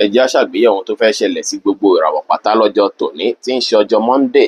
Ẹ jẹ́ á ṣàgbéyẹ̀wò ohun tó fẹ́ ṣẹlẹ̀ sí gbogbo ìràwọ̀ pátá lọ́jọ́ tòní, tí ń ṣe ọjọ́ Monday,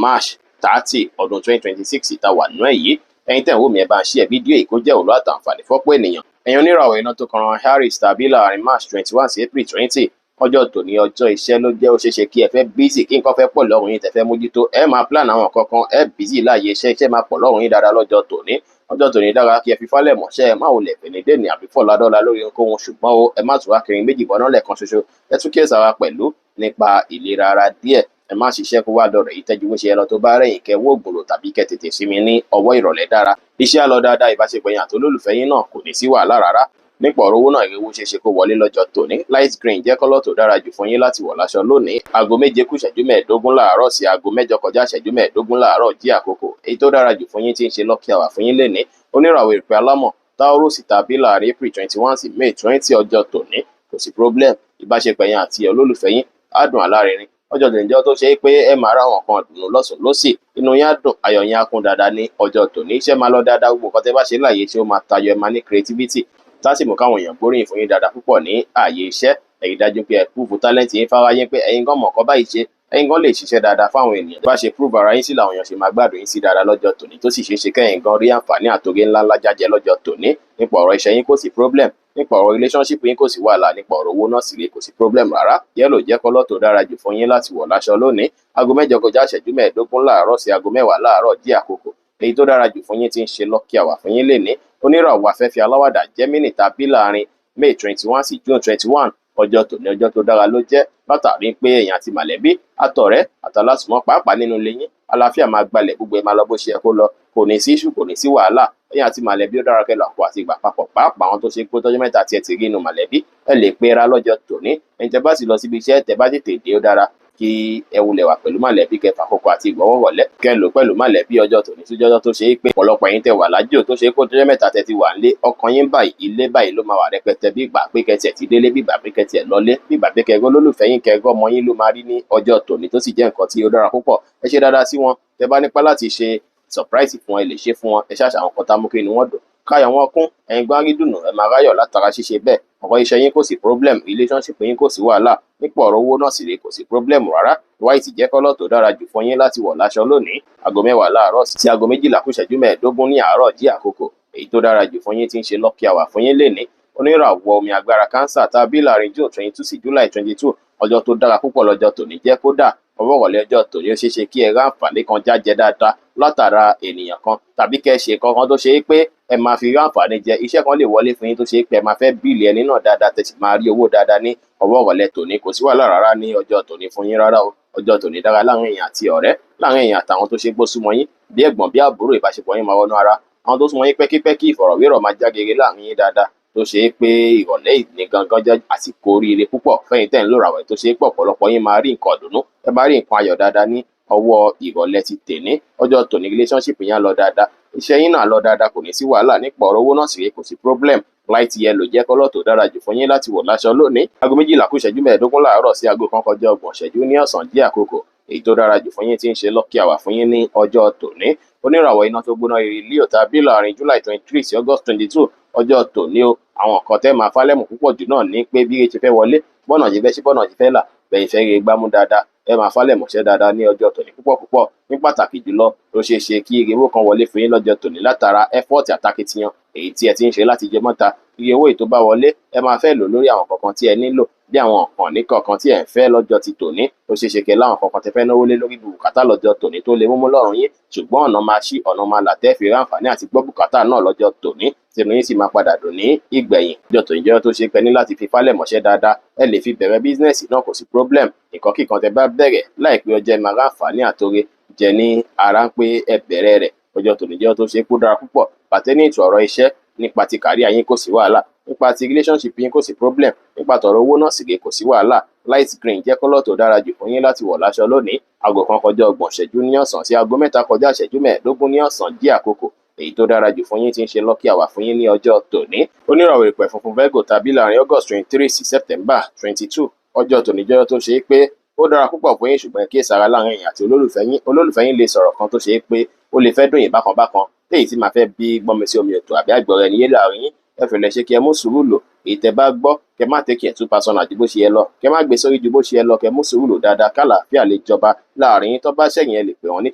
March 30, ọdún 2026 tá a wà nínú ẹ̀ yìí. Ẹ̀yin tẹ́ ń wò mí, ẹ bá ń share fídíò yìí kó jẹ́ òwúlò àtàǹfààní fọ́pọ̀ ènìyàn. Ẹ̀yin oníràwọ̀ iná tó kan Aries tàbí láàrin March 21 sí April 20, ọjọ́ tòní ọjọ́ iṣẹ́ ló jẹ́. Ó ṣeéṣe kí ẹ fẹ́ busy, kí nǹkan fẹ́ pọ̀ lọ́rùn yín tẹ́ fẹ́ mójútó. Ẹ máa plan àwọn kankan, ẹ busy láàyè iṣẹ́, iṣẹ́ máa pọ̀ lọ́rùn yín dáadáa lọ́jọ́ tòní. Ọjọ́ tòní dára kí ẹ fi fálẹ̀ mọ̀ṣẹ́, ẹ má wulẹ̀ fèní dènì àbí fọ̀ládọ́la lórí ohunkóhun, ṣùgbọ́n o ẹ má tún wá kiri méjì bọ́ná lẹ́ẹ̀kan ṣoṣo. Ẹ tún kíyèsára pẹ̀lú nípa ìlera ara díẹ̀. Ẹ má ṣiṣẹ́ kó wá dọ̀rọ̀ yìí tẹ́jú bó ṣe yẹ lọ, tó bá rẹ̀yìn kẹ́ wó ògùn lò tàbí kẹ́ tètè sinmi ní ọwọ́ ìrọ̀lẹ́ dára. Iṣẹ́ á lọ dáadáa, ìbáṣepọ̀ yín àti olólùfẹ́ yín náà kò ní sí wàhálà rárá. Nípa ọ̀rọ̀ owó náà, èrè owó ṣeé ṣe kó wọlé lọ́jọ́ tòní. Light green jẹ́ colour tó dára jù fún yín láti wọ̀ láṣọ lónìí. Aago 7 kù ìṣẹ́jú 15 láàárọ̀ sí aago 8 kọjá ìṣẹ́jú 15 láàárọ̀ jí àkókò. Èyí tó dára jù fún yín tí ń ṣe lucky hour fún yín lénìí. Oníràwọ̀ ìpè alámọ̀ Taurus tàbí láàrin April 21 sí May 20, ọjọ́ tòní kò sí problem. Ìbáṣepọ̀ yín àti olólùfẹ́ yín á dùn alárinrin. Ọjọ́ tòní jẹ́ tó ṣe é pé ẹ máa rá àwọn kan dùnú lọ́sùn lọ́sì, inú yín á dùn, ayọ̀ yín á kún dáadáa ní ọjọ́ tòní. Iṣẹ́ máa lọ dáadáa, gbogbo nǹkan tẹ́ bá ṣe láàyè ṣé ó máa tayọ, ẹ máa ní creativity tá sì mú káwọn èèyàn gbóríyìn fún yín dáadáa púpọ̀ ní ààyè iṣẹ́. Ẹ̀yin dájú pé ẹ prove talent yín fáráyé pé ẹ̀yin gan mọ̀ nǹkan báyìí ṣe, ẹ̀yin gan lè ṣiṣẹ́ dáadáa fáwọn ènìyàn. Bá ṣe prove ara yín sí làwọn èèyàn ṣe máa gbádùn yín sí dáadáa lọ́jọ́ tòní, tó sì ṣeé ṣe kẹ́yìn gan rí àǹfààní àtòrí ńláńlá jájẹ lọ́jọ́ tòní. Nípa ọ̀rọ̀ iṣẹ́ yín, kò sí problem. Nípa ọ̀rọ̀ relationship yín, kò sí wàhálà. Nípa ọ̀rọ̀ owó náà sì rèé, kò sí problem rárá. Yellow jẹ́ colour tó dára jù fún yín láti wọ̀ láṣọ lónìí. Aago 8 kọjá ìṣẹ́jú 15 láàárọ̀ sí aago 10 láàárọ̀ jí àkókò. Èyí tó dára jù fún yín tí ń ṣe lucky hour fún yín lénìí. Oníràwọ̀ afẹ́fẹ́ aláwàdà Gemini tàbí láàrin May 21 sí June 21, ọjọ́ tòní ọjọ́ tó dára ló jẹ́, látàrí pé èèyàn àti mọ̀lẹ́bí àtọ̀rẹ́ àtàlásùmọ́, pàápàá nínú ilé yín, àlàáfíà máa gbalẹ̀, gbogbo ẹ̀ máa lọ bó ṣe yẹ kó lọ, kò ní sí issue, kò ní sí wàhálà. Ẹ̀yin àti mọ̀lẹ́bí, ó dára kẹ́ lọ àpò àti ìgbà papọ̀, pàápàá àwọn tó ṣe pé tọ́jú mẹ́ta tí ẹ ti rí inú mọ̀lẹ́bí, ẹ lè pera lọ́jọ́ tòní. Ẹ̀yin tẹ́ bá sì lọ síbi iṣẹ́, tẹ́ bá tètè dé, ó dára kí ẹ wulẹ̀ wà pẹ̀lú mọ̀lẹ́bí, kẹ́ fàkókò àti ìgbọ́wọ́rọ̀lẹ́ kẹ́ lò pẹ̀lú mọ̀lẹ́bí. Ọjọ́ tòní tó jọ́jọ́ tó ṣe é pé ọ̀pọ̀lọpọ̀ ẹ̀yin tẹ́ wà lájò tó ṣe é pé tọ́jọ́ mẹ́ta tẹ́ ti wà nílé, ọkàn yín báyìí, ilé báyìí ló máa wà rẹpẹtẹ, bí ìgbà pé kẹtì ẹ̀ ti délé, bí ìgbà pé kẹtì ẹ̀ lọlé, bí ìgbà pé kẹgọ́ lólùfẹ́ yín, kẹgọ́ ọmọ yín ló máa rí ní ọjọ́ tòní, tó sì jẹ́ nǹkan tí ó dára púpọ̀. Ẹ ṣe dáadáa sí wọn. Tẹ́ bá nípa láti ṣe surprise fún wọn, ẹ lè ṣe fún wọn. Ẹ ṣáṣà àwọn kan tá mú kí inú wọn dùn, káyọ̀ wọn kún, ẹ̀yin gbọ́n rí dùnú, ẹ máa ráyọ̀ látara ṣíṣe bẹ́ẹ̀. Ọ̀rọ̀ iṣẹ́ yín, kò sí problem. Relationship yín, kò sí wàhálà. Nípa ọ̀rọ̀ owó náà sì rèé, kò sí problem rárá. White jẹ́ colour tó dára jù fún yín láti wọ̀ láṣọ lónìí. Aago 10 láàárọ̀ sí aago 12 kù ìṣẹ́jú 15 ní àárọ̀ jí àkókò. Èyí tó dára jù fún yín tí ń ṣe lucky hour fún yín lénìí. Oníràwọ̀ omi agbára Cancer tàbí láàrin June 22 sí July 22, ọjọ́ tó dára púpọ̀ lọ́jọ́ tòní jẹ́. Kódà ọwọ́ ìrọ̀lẹ́ ọjọ́ tòní, ó ṣeé ṣe kí ẹ ráǹfààní kan jájẹ dáadáa látara ènìyàn kan, tàbí kẹ́ ẹ ṣe kankan tó ṣe é pé ẹ máa fi ráǹfààní jẹ. Iṣẹ́ kan lè wọlé fún yín tó ṣe é pé ẹ máa fẹ́ bill ẹni náà dáadáa, tẹ́ sì máa rí owó dáadáa ní ọwọ́ ìrọ̀lẹ́ tòní. Kò sí wàhálà rárá ní ọjọ́ tòní fún yín rárá o. Ọjọ́ tòní dára láàrin èèyàn àti ọ̀rẹ́, láàrin èèyàn àtàwọn tó ṣe gbó súnmọ́ yín, bí ẹ̀gbọ́n, bí àbúrò, ìbáṣepọ̀ yín máa wọnú ara. Àwọn tó súnmọ́ yín pẹ́kípẹ́kí, ìfọ̀rọ̀wérọ̀ máa jágere láàrin yín dáadáa, tó ṣe é pé ìrọ̀lẹ́ ìní gangan jẹ́ àsìkò oríire púpọ̀ fẹ́yìn tẹ́ ń lò ràwẹ̀, tó ṣe é pé ọ̀pọ̀lọpọ̀ yín máa rí nǹkan ìdùnnú, ẹ máa rí nǹkan ayọ̀ dáadáa ní ọwọ́ ìrọ̀lẹ́ ti tèní. Ọjọ́ tòní, relationship yín á lọ dáadáa, iṣẹ́ yín náà lọ dáadáa, kò ní sí wàhálà. Nípa ọ̀rọ̀ owó náà sì rèé, kò sí problem. Light yellow jẹ́ colour tó dára jù fún yín láti wọ̀ láṣọ lónìí. Aago 12 kù ìṣẹ́jú 15 láàárọ̀ sí aago 1 kọjá 30 ìṣẹ́jú ní ọ̀sán jí àkókò. Èyí tó dára jù fún yín tí ń ṣe lucky hour fún yín ní ọjọ́ tòní. Oníràwọ̀ iná tó gbóná riri Leo tàbí láàrin July 23 sí August 22, ọjọ́ tòní o, àwọn nǹkan tẹ́ máa fálẹ́mù púpọ̀ jù náà ní pé bí ire ṣe fẹ́ wọlé, bọ́nà ṣe fẹ́ ṣí, bọ́nà ṣe fẹ́ là, bẹ́ẹ̀ fẹ́ rí gbámú dáadáa. Ẹ máa fálẹ̀mọ́ṣẹ́ dáadáa ní ọjọ́ tòní púpọ̀ púpọ̀. Ní pàtàkì jùlọ, ó ṣeé ṣe kí ire owó kan wọlé fún yín lọ́jọ́ tòní látara effort àtakitiyan èyí tí ẹ ti ń ṣe láti jẹ mọ́ta. Iye owó èyí tó bá wọlé, ẹ máa fẹ́ lò lórí àwọn kankan tí ẹ nílò, bí àwọn nǹkan ní kọ̀ọ̀kan tí ẹ ń fẹ́ lọ́jọ́ ti tòní. Ó ṣeé ṣe kẹ́ láwọn kankan tẹ́ fẹ́ náwó lé lórí bùkátà lọ́jọ́ tòní tó lè múmú lọ́rùn yín, ṣùgbọ́n ọ̀nà máa ṣí, ọ̀nà máa là tẹ́ fi ráǹfààní àti gbọ́ bùkátà náà lọ́jọ́ tòní, tínú yín sì máa padà dùn ní ìgbẹ̀yìn. Ọjọ́ tòní jẹ́ tó ṣe pé ní láti fi fálẹ̀ mọ́ṣẹ́ dáadáa. Ẹ lè fi bẹ̀rẹ̀ business náà, kò sí problem. Nǹkan kíkan tẹ́ bá bẹ̀rẹ̀ láìpẹ́ ọjọ́, ẹ máa ráǹfààní àtòrè jẹ ní ara ń pé ẹ bẹ̀rẹ̀ rẹ̀. Ọjọ́ tòní jẹ́ tó ṣe kó dára púpọ̀ pàtẹ́ ní ètò ọ̀rọ̀ iṣẹ́. Nípa ti career yín, kò sí wàhálà. Nípa ti relationship yín, kò sí problem. Nípa tọ̀rọ̀ owó náà sì rèé, kò sí wàhálà. Light green jẹ́ colour tó dára jù fún yín láti wọ̀ láṣọ lónìí. Aago 1 kọjá 30 ìṣẹ́jú ní ọ̀sán sí aago 3 kọjá ìṣẹ́jú 15 ní ọ̀sán jí àkókò. Èyí tó dára jù fún yín tí ń ṣe lucky hour fún yín ní ọjọ́ tòní. Oníràwọ̀ ìpẹ̀ funfun Virgo tàbí láàrin August 23 sí September 22, ọjọ́ tòní jẹ́ tó ṣe é pé ó dára púpọ̀ fún yín, ṣùgbọ́n ẹ kíyèsára láàrin ẹ̀yin àti olólùfẹ́ yín. Olólùfẹ́ yín lè sọ̀rọ̀ kan tó ṣe é pé ó lè fẹ́ dùn yín bákan bákan, léyìí tí máa fẹ́ bí gbọ́nmi sí omi òtò àbí àìgbọ́ra ẹni yé láàrin yín. Ẹ fẹ̀lẹ̀ ṣe kí ẹ mú sùúrù lò. Èyí tẹ́ bá gbọ́, kẹ́ má take it too personal ju bó ṣe yẹ lọ, kẹ́ má gbé sórí ju bó ṣe yẹ lọ. Kẹ́ mú sùúrù lò dáadáa kálàáfíà lè jọba láàrin yín. Tó bá ṣẹ̀yìn, ẹ lè pè wọ́n ní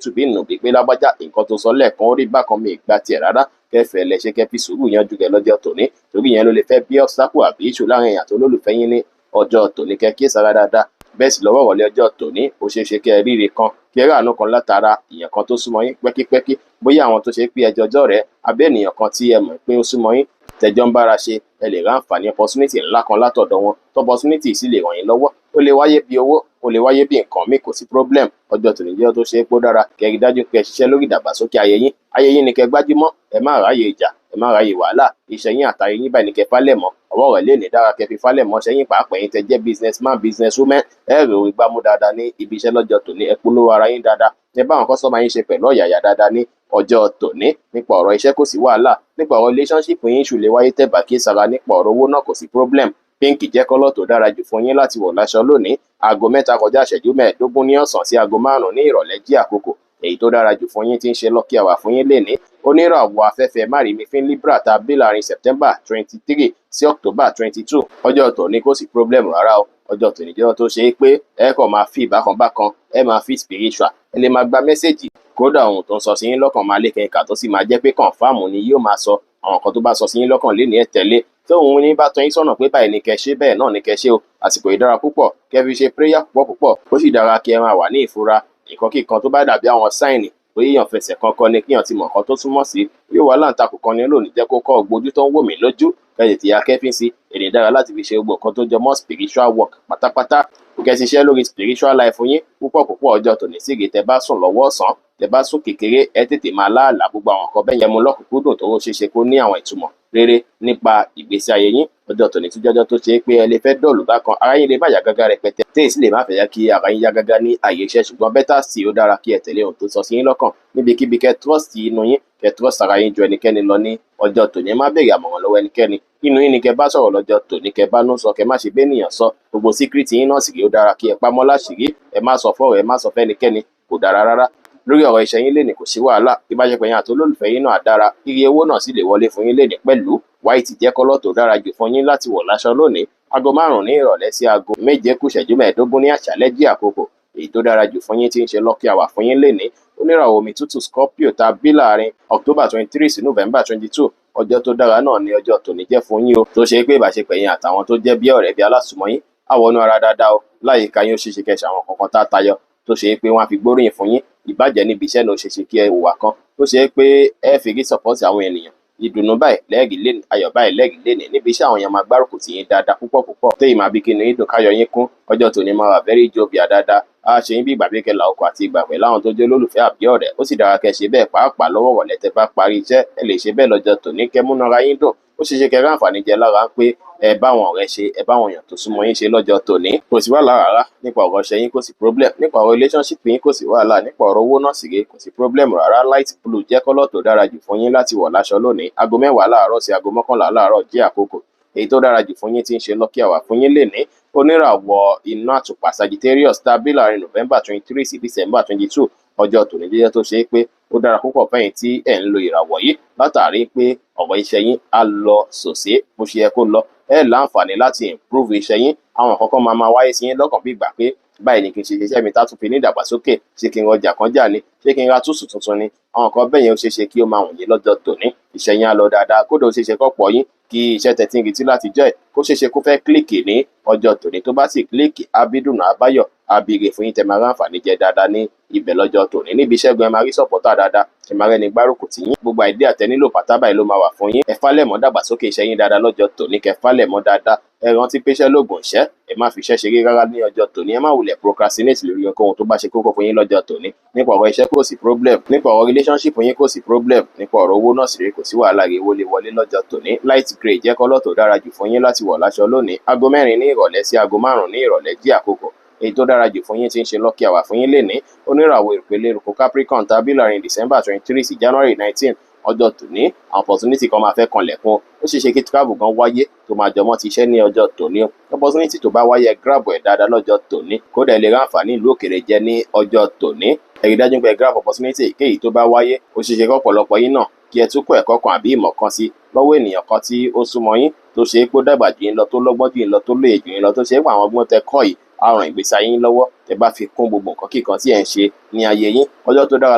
tùbí nùbí pé lágbájá, nǹkan tó sọ lẹ́ẹ̀kan ó rí bákan, mi ìgbà tiẹ̀ rárá. Kẹ́ fẹ̀lẹ̀ ṣe, kẹ́ fi sùúrù yanjú rẹ̀ lọ́jọ́ tòní, torí ìyẹn ló lè fẹ́ bí obstacle àbí issue láàrin èèyàn tó lólùfẹ́ yín ní ọjọ́ tòní. Kẹ́ kíyèsára dáadáa. Bẹ́ẹ̀ sì lọ́wọ́ ìrọ̀lẹ́ ọjọ́ tòní, ó ṣeé ṣe kẹ́ ẹ ríre kan, kí ẹ ráàánú kan látara èèyàn kan tó súnmọ́ yín pẹ́kípẹ́kí, bóyá àwọn tó ṣe pé ẹjọ́ ọjọ́ rẹ̀ àbí ènìyàn kan tí ẹ mọ̀ pé ó súnmọ́ yín, tẹjọ́ ń bára ṣe. Ẹ lè ráǹfààní opportunity ńlá kan látọ̀dọ̀ wọn, tó opportunity sì lè ràn yín lọ́wọ́. Ó lè wáyé bí owó, ó lè wáyé bí nǹkan míì, kò sí problem. Ọjọ́ tòní jẹ́ tó ṣe é pó dára kẹ́ rí dájú pé ẹ ṣiṣẹ́ lórí ìdàgbàsókè ayé yín. Ayé yín ni kẹ́ gbájúmọ́. Ẹ má ráyè ìjà, ẹ má ráyè wàhálà. Iṣẹ́ yín àtayé yín báyìí ni kẹ́ falẹ̀ mọ́. Ọwọ́ rẹ̀ lè ní dára kẹ́ fi falẹ̀ mọ́ ṣẹ́yìn, pàápàá yín tẹ́ jẹ́ businessman, businesswoman. Ẹ rò orí gbámú dáadáa ní ibi iṣẹ́ lọ́jọ́ tòní. Ẹ polówó ara yín dáadáa, ẹ bá àwọn customer yín ṣe pẹ̀lú ọ̀yàyà dáadáa ní ọjọ́ tòní. Nípa ọ̀rọ̀ iṣẹ́, kò sí wàhálà. Nípa ọ̀rọ̀ relationship yín, issue lè wáyé tẹ́ bá kíyèsára. Nípa ọ̀rọ̀ owó náà, kò sí problem. Pink jẹ́ colour tó dára jù fún yín láti wọ̀ láṣọ lónìí. Aago 3:25 ní ọ̀sán sí aago 5 ní ìrọ̀lẹ́ jí àkókò. Èyí tó dára jù fún yín tí ń ṣe lucky hour fún yín lénìí, oníràwọ̀ afẹ́fẹ́ márìmífín Libra tá a bí láàrin September 23 sí October 22. Ọjọ́ tòní kò sí problem rárá o. Ọjọ́ tòní jẹ́ ọjọ́ tó ṣe é pé ẹ kàn máa fi bákan bákan, ẹ máa fi spiritual, ẹ lè máa gba message. Kódà ohun tó ń sọ sí yín lọ́kàn máa lékè kà, tó sì máa jẹ́ pé confirm ni yóò máa sọ. Àwọn kan tó bá sọ sí yín lọ́kàn lénìí, ẹ tẹ̀lé. Tóun ní bá tọ́ yín sọ́nà pé báyìí ni kẹ́ ṣe, bẹ́ẹ̀ náà ni kẹ́ ṣe o. Àsìkò yìí dára púpọ̀ kẹ́ fi ṣe prayer púpọ̀ púpọ̀. Ó sì dára kí ẹ máa wà ní ìfura. Nǹkan kíkan tó bá dàbí àwọn sign bóyá èèyàn fẹsẹ̀ kankan ni, kíyàn ti mọ̀ nǹkan tó túmọ̀ sí. Yóò wá láǹtakùn kan ní lónìí jẹ́ kó kọ́ gbójú tó ń wò mí lójú, kẹ́ tètè ya kẹ́fín sí. Èdè dára láti fi ṣe gbogbo nǹkan tó jọ mọ́ spiritual work pátápátá, kẹ́ ṣiṣẹ́ lórí spiritual life yín púpọ̀ púpọ̀. Ọjọ́ tòní sígi, tẹ́ bá sùn lọ́wọ́ ọ̀sán, tẹ́ bá sùn kékeré, ẹ tètè máa láàlá. Gbogbo àwọn nǹkan bẹ́ẹ̀ yẹn, mú lọ́kùnkúndùn tó ṣeé ṣe kó ní àwọn ìtumọ̀ rere nípa ìgbésí ayé yín. Ọjọ́ tòní tún jọjọ́ tó ṣe é pé ẹ lè fẹ́ dull bákan, ara yín lè má yá gágá rẹpẹtẹ, téè sì lè má fẹ́ yá kí ara yín yá gágá ní àyè iṣẹ́. Ṣùgbọ́n better sí, ó dára kí ẹ tẹ̀lé ohun tó sọ sí yín lọ́kàn níbikíbi. Kẹ́ trust inú yín, kẹ́ trust ara yín ju ẹnikẹ́ni lọ ní ọjọ́ tòní. Ẹ má béèrè àmọ̀ràn lọ́wọ́ ẹnikẹ́ni. Inú yín ni kẹ́ bá sọ̀rọ̀ lọ́jọ́ tòní, kẹ́ bá nú sọ, kẹ́ má ṣe bẹ́nìyàn sọ. Gbogbo secret yín náà sì rí, ó dára kí ẹ pamọ́ láṣìírí. Ẹ má sọ fọ́rọ̀, ẹ má sọ fẹ́nikẹ́ni, kò dára rárá. Lórí ọ̀rọ̀ iṣẹ́ yín lénìí, kò sí wàhálà. Ìbáṣepọ̀ yín àti olólùfẹ́ yín náà dára, iye owó náà sì lè wọlé fún yín lénìí pẹ̀lú. White jẹ́ colour tó dára jù fún yín láti wọ̀ láṣọ lónìí. Aago 5 ní ìrọ̀lẹ́ sí aago 6:45 ní àṣálẹ́ jí àkókò. Èyí tó dára jù fún yín tí ń ṣe lucky hour fún yín lénìí, oníràwọ̀ omi tútù Scorpio tá a bí láàrin October 23 sí November 22. Ọjọ́ tó dára náà ní ọjọ́ tòní jẹ́ fún yín o, tó ṣe pé ìbáṣepọ̀ yín àtàwọn tó jẹ́ bí ọ̀rẹ́, bí alásùnmọ́ yín, àwọnú ara dáadáa o. Láyìíká yín, ó ṣeéṣe kẹ́ ṣe àwọn kankan tá a tayọ, tó ṣe pé wọ́n á fi gbóríyìn fún yín. Ìbàjẹ́ níbi iṣẹ́ náà, ó ṣeéṣe kí ẹ hùwà kan tó ṣe pé ẹ fi rí support àwọn ènìyàn. Ìdùnnú báyìí lẹ́ẹ̀rí lé, ayọ̀ báyìí lẹ́ẹ̀rí lénìí níbi iṣẹ́. Àwọn èèyàn máa gbárùkù tì yín dáadáa púpọ̀ púpọ̀, téyì máa bí kí inú yín dùn, káyọ̀ yín kún. Ọjọ́ tòní máa wà very jovial dáadáa. Á ṣe yín bí ìgbà bí kẹlà ọkọ̀ àti ìgbà pẹ̀lú àwọn tó jẹ́ olólùfẹ́ àbí ọ̀rẹ́. Ó sì dára kẹ́ ṣe bẹ́ẹ̀, pàápàá lọ́wọ́ ìrọ̀lẹ́ tẹ́ bá parí iṣẹ́. Ẹ lè ṣe bẹ́ẹ̀ lọ́jọ́ tòní, kẹ́ múnara yín dùn. Ó ṣeé ṣe kẹ́ rí àǹfààní jẹ lára ń pé ẹ bá àwọn ọ̀rẹ́ ṣe, ẹ bá àwọn èèyàn tó súnmọ́ yín ṣe lọ́jọ́ tòní. Kò sí wàhálà rárá. Nípa ọ̀rọ̀ iṣẹ́ yín, kò sí problem. Nípa ọ̀rọ̀ relationship yín, kò sí wàhálà. Nípa ọ̀rọ̀ owó náà sì rèé, kò sí problem rárá. Light blue jẹ́ colour tó dára jù fún yín láti wọ̀ láṣọ lónìí. Aago 10 láàárọ̀ sí aago 11 láàárọ̀ jẹ́ àkókò. Èyí tó dára jù fún yín tí ń ṣe lucky hour fún yín lénìí, oníràwọ̀ iná àtùpà Sagittarius tá a bí láàrin November 23 sí December 22. Ọjọ́ tòní jẹ́ tó ṣe é pé ó dára púpọ̀ fẹ́yìn tí ẹ̀ ń lo ìràwọ̀ yìí, látàrí pé ọ̀rọ̀ iṣẹ́ yín á lọ sòsé bó ṣe yẹ kó lọ. Ẹ láǹfààní láti improve iṣẹ́ yín. Àwọn kọ̀ọ̀kan máa máa wáyé sí yín lọ́kàn bí ìgbà pé báyìí ni kí n ṣe iṣẹ́ mi tá tún fi ní ìdàgbàsókè. Ṣé kí n rọjà kan jà ni? Ṣé kí n ra tools tuntun ni? Àwọn nǹkan bẹ́ẹ̀ yẹn, ó ṣeé ṣe kí ó máa wù yín lọ́jọ́ tòní. Iṣẹ́ yín á lọ dáadáa. Kódà ó ṣeé ṣe kọ́pọ̀ yín kí iṣẹ́ tẹ̀tí ń retí láti jọ́ ẹ̀, kó ṣeé ṣe kó fẹ́ click ní ọjọ́ tòní. Tó bá sì click, ábídùnà àbáyọ̀ abire fún yín, tẹ máa ráǹfààní jẹ dáadáa ní ibẹ̀ lọ́jọ́ tòní. Níbi iṣẹ́ gan, ẹ máa rí supporter dáadáa, ẹ máa rẹ́ni gbárùkù tì yín. Gbogbo idea tẹ nílò pátá báyìí ló máa wà fún yín. Ẹ falẹ̀ mọ́ dàgbàsókè iṣẹ́ yín dáadáa lọ́jọ́ tòní, kẹ falẹ̀ mọ́ dáadáa. Ẹ rántí pé iṣẹ́ lóògùn ìṣẹ́. Ẹ má fi iṣẹ́ ṣeré rárá ní ọjọ́ tòní. Ẹ má wulẹ̀ procrastinate lórí ohunkóhun tó bá ṣe kókó fún yín lọ́jọ́ tòní. Nípa ọ̀rọ̀ iṣẹ́, kò sí problem. Nípa ọ̀rọ̀ relationship yín, kò sí problem. Nípa ọ̀rọ̀ owó náà sì rí, kò sí wàhálà rí, owó lè wọlé lọ́jọ́ tòní. Light grey jẹ́ colour tó dára jù fún yín láti wọ̀ láṣọ lónìí. Aago 4 ní ìrọ̀lẹ́ sí aago 5 ní ìrọ̀lẹ́ jí àkókò. Èyí tó dára jù fún yín tí ń ṣe lucky hour fún yín lénìí, oníràwọ̀ ìpele eruku Capricorn tàbí láàrin December 23 sí January 19. Ọjọ́ tòní, àwọn opportunity kan máa fẹ́ kanlẹ̀kùn. Ó ṣeé ṣe kí travel gan wáyé tó máa jọmọ́ ti iṣẹ́ ní ọjọ́ tòní. Opportunity tó bá wáyé, grab ẹ̀ dáadáa lọ́jọ́ tòní. Kódà ẹ lè ráǹfààní ìlú òkèèrè jẹ ní ọjọ́ tòní. Ẹ rí dájú pé grab opportunity èyíkéyìí tó bá wáyé. Ó ṣeé ṣe kí ọ̀pọ̀lọpọ̀ yín náà kí Kí ẹ tún kọ́ ẹ̀kọ́ kan àbí ìmọ̀ kan sí lọ́wọ́ ènìyàn kan tí ó súnmọ́ yín, tó ṣe é pé ó dàgbà jù yín lọ, tó lọ́gbọ́n jù yín lọ, tó lóye jù yín lọ, tó ṣe é pé àwọn ọgbọ́n tẹ kọ́ yìí á ran ìgbésí ayé yín lọ́wọ́ tẹ bá fi kún gbogbo nǹkan kíkan tí ẹ̀ ń ṣe ní ayé yín. Ọjọ́ tó dára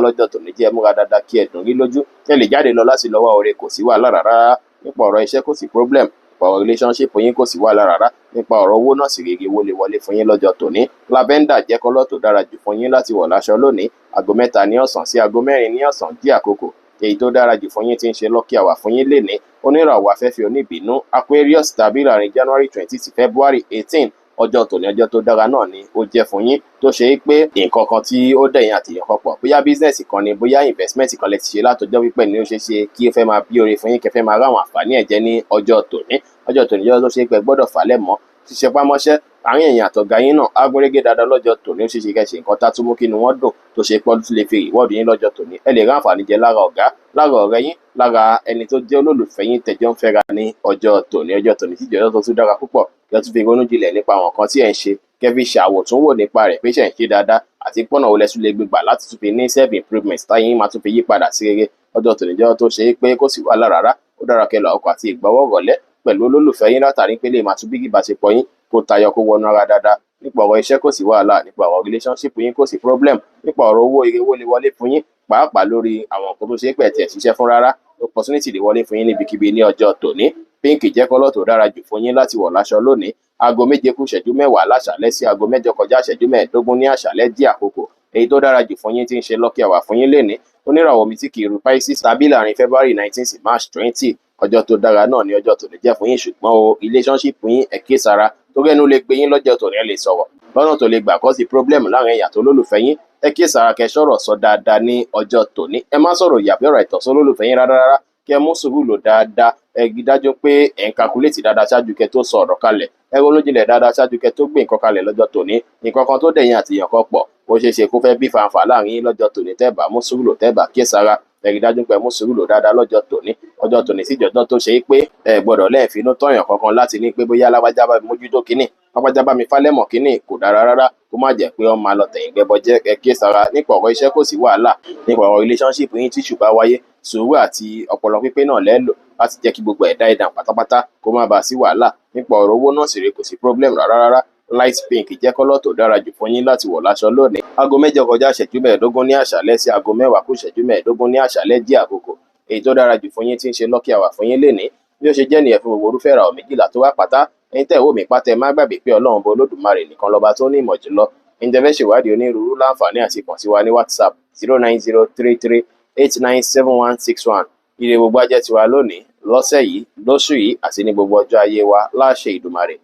lọ́jọ́ tòní jẹ́. Múra dáadáa kí ẹ dùn rí lójú. Ẹ lè jáde lọ láti lọ wá oore, kò sí wàhálà rárá. Nípa ọ̀rọ̀ iṣẹ́, kò sí problem. Nípa ọ̀rọ̀ relationship yín, kò sí wàhálà rárá. Nípa ọ̀rọ̀ owó náà sì rèé, owó lè wọlé fún yín lọ́jọ́ tòní. Lavender jẹ́ colour tó dára jù fún yín láti wọ̀ láṣọ lónìí. Aago 3 ní ọ̀sán sí aago 4 ní ọ̀sán jí àkókò. Èyí tó dára jù fún yín tí ń ṣe lucky hour fún yín lénìí, oníràwọ̀ afẹ́fẹ́ oníbínú Aquarius tàbí láàrin January 20 sí February 18. Ọjọ́ tòní, ọjọ́ tó dára náà ni ó jẹ́ fún yín, tó ṣe é pé nǹkan kan tí ó dẹ̀yìn àtìyàn kan pọ̀, bóyá business kan ni, bóyá investment kan lẹ ti ṣe látọjọ́ wípé ni, ó ṣeé ṣe kí ó fẹ́ máa bí oore fún yín, kẹ́ fẹ́ máa ráwọn àǹfààní ẹ̀ jẹ ní ọjọ́ tòní. Ọjọ́ tòní ọjọ́ tó ṣe é pé gbọ́dọ̀ falẹ̀ mọ́ ṣiṣẹ́ pámọ́ṣẹ́. Àárín ẹ̀yin àtọ̀gá yín náà á gúnrégé dáadáa lọ́jọ́ tòní. Ó ṣeé ṣe kẹ́ ṣe nǹkan tá tún mú kí inú wọn dùn, tó ṣe pé tún lè fi reward yín lọ́jọ́ tòní. Ẹ lè rí àǹfààní jẹ lára ọ̀gá, lára ọ̀rẹ́ yín, lára ẹni tó jẹ́ olólùfẹ́ yín tẹ̀jọ́ ń fẹ́ra ní ọjọ́ tòní. Ọjọ́ tòní tí ìjọ́jọ́ tó tún dára púpọ̀ kí ẹ tún fi ronú jinlẹ̀ nípa àwọn nǹkan tí ẹ̀ ń ṣe, kẹ́ fi ṣàwòtúnwò nípa rẹ̀ pé ṣe ń ṣe dáadáa àti pọ́nà wo lẹ tún lè gbégbà láti tún fi ní self improvement táyé yín máa tún fi yí padà sí rere. Ọjọ́ tòní jẹ́ tó ṣe é pé kò sí wàhálà rárá. Ó dára kẹ́ lọ ọkọ̀ àti ìgbọ́wọ́ rọ̀lẹ́ pẹ̀lú olólùfẹ́ yín, látàrí pé lè máa tún bí ìbáṣepọ̀ yín kó tayọ, kó wọnú ara dáadáa. Nípa ọ̀rọ̀ iṣẹ́, kò sí wàhálà. Nípa ọ̀rọ̀ relationship yín, kò sí problem. Nípa ọ̀rọ̀ owó, ire owó lè wọlé fún yín, pàápàá lórí àwọn nǹkan tó ṣe é pẹ̀ tí ẹ̀ ṣiṣẹ́ fún rárá. Opportunity lè wọlé fún yín níbikíbi ní ọjọ́ tòní. Pink jẹ́ colour tó dára jù fún yín láti wọ̀ láṣọ lónìí. Aago 7 kù ìṣẹ́jú 10 láṣálẹ́ sí aago 8 kọjá ìṣẹ́jú 15 ní àṣálẹ́ dí àkókò. Èyí tó dára jù fún yín tí ń ṣe lucky hour fún yín lénìí, oníràwọ̀ omi tí kì í ru Pisces tàbí láàrin February 19 sí March 20. Ọjọ́ tó dára náà ní ọjọ́ tòní jẹ́ fún yín, ṣùgbọ́n o relationship yín, ẹ kíyèsára torí ẹnu lè gbé yín lọ́jọ́ tòní. Ẹ lè sọ̀rọ̀ lọ́nà tó lè gbà kọ́ sí problem láàrin ẹ̀yin àti olólùfẹ́ yín. Ẹ kíyèsára kẹ́ sọ̀rọ̀ sọ dáadáa ní ọjọ́ tòní. Ẹ má sọ̀rọ̀ ìyàbí ọ̀rọ̀ ìtọ̀sọ́ olólùfẹ́ yín rárá rárá. Kí ẹ mú sùúrù lò dáadáa. Ẹ rí dájú pé ẹ ń calculate dáadáa ṣáájú kẹ́ tó sọ ọ̀rọ̀ kalẹ̀. Ẹ ronú jinlẹ̀ dáadáa ṣáájú kẹ́ tó gbé nǹkan kalẹ̀ lọ́jọ́ tòní. Nǹkan kan tó dẹ̀yìn àtìyàn kan pọ̀, ó ṣeé ṣe kó fẹ́ bí fanfà láàrin yín lọ́jọ́ tòní tẹ́ bá mú sùúrù lò, tẹ́ bá kíyèsára. Ẹ rí dájú pé ẹ mú sùúrù lò dáadáa lọ́jọ́ tòní. Ọjọ́ tòní sì jọjọ́ tó ṣe é pé ẹ gbọ́dọ̀ lẹ́ẹ̀finú tọ̀yàn kankan láti ní pé bóyá lágbájá bá mi mójútó kínní, lágbájá bá mi fálẹ́mọ̀ kínní. Kò dára rárá, kó má jẹ́ pé wọ́n máa lọ tẹ̀yìn gbẹbọ jẹ́. Ẹ kíyèsára. Nípa ọ̀rọ̀ iṣẹ́, kò sí wàhálà. Nípa ọ̀rọ̀ relationship yín, tíṣù bá wáyé, sùúrù àti ọpọlọ pípé náà lẹ́lò láti jẹ́ kí gbogbo ẹ̀ die down pátápátá, kó má bàa sí wàhálà. Nípa ọ̀rọ̀ owó náà sì rèé, kò sí problem rárá rárá. Light pink jẹ́ colour tó dára jù fún yín láti wọ̀ láṣọ lónìí. Aago 8 kọjá ìṣẹ́jú 15 ní àṣálẹ́ sí aago 10 kù ìṣẹ́jú 15 ní àṣálẹ́ dí àkókò. Èyí tó dára jù fún yín tí ń ṣe lucky hour fún yín lénìí. Bí ó ṣe jẹ́ nìyẹn fún gbogbo irúfẹ́ ìràwọ̀ 12 tó wà pátá. Ẹ̀yin tẹ́ ẹ̀ wò mí pátá, ẹ má gbàgbé pé Ọlọ́run bọ Olódùmarè nìkan lọ́ba tó ní ìmọ̀ jùlọ. Ẹ̀yin tẹ́ fẹ́ ṣèwádìí onírúurú, láǹfààní àti kàn sí wa ní WhatsApp 09033897161. Ire gbogbo á jẹ́ tiwa lónìí, lọ́sẹ̀ yìí, lóṣù yìí àti ní gbogbo ọjọ́ ayé wa láṣẹ Ìdùmarè.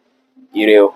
Ire o.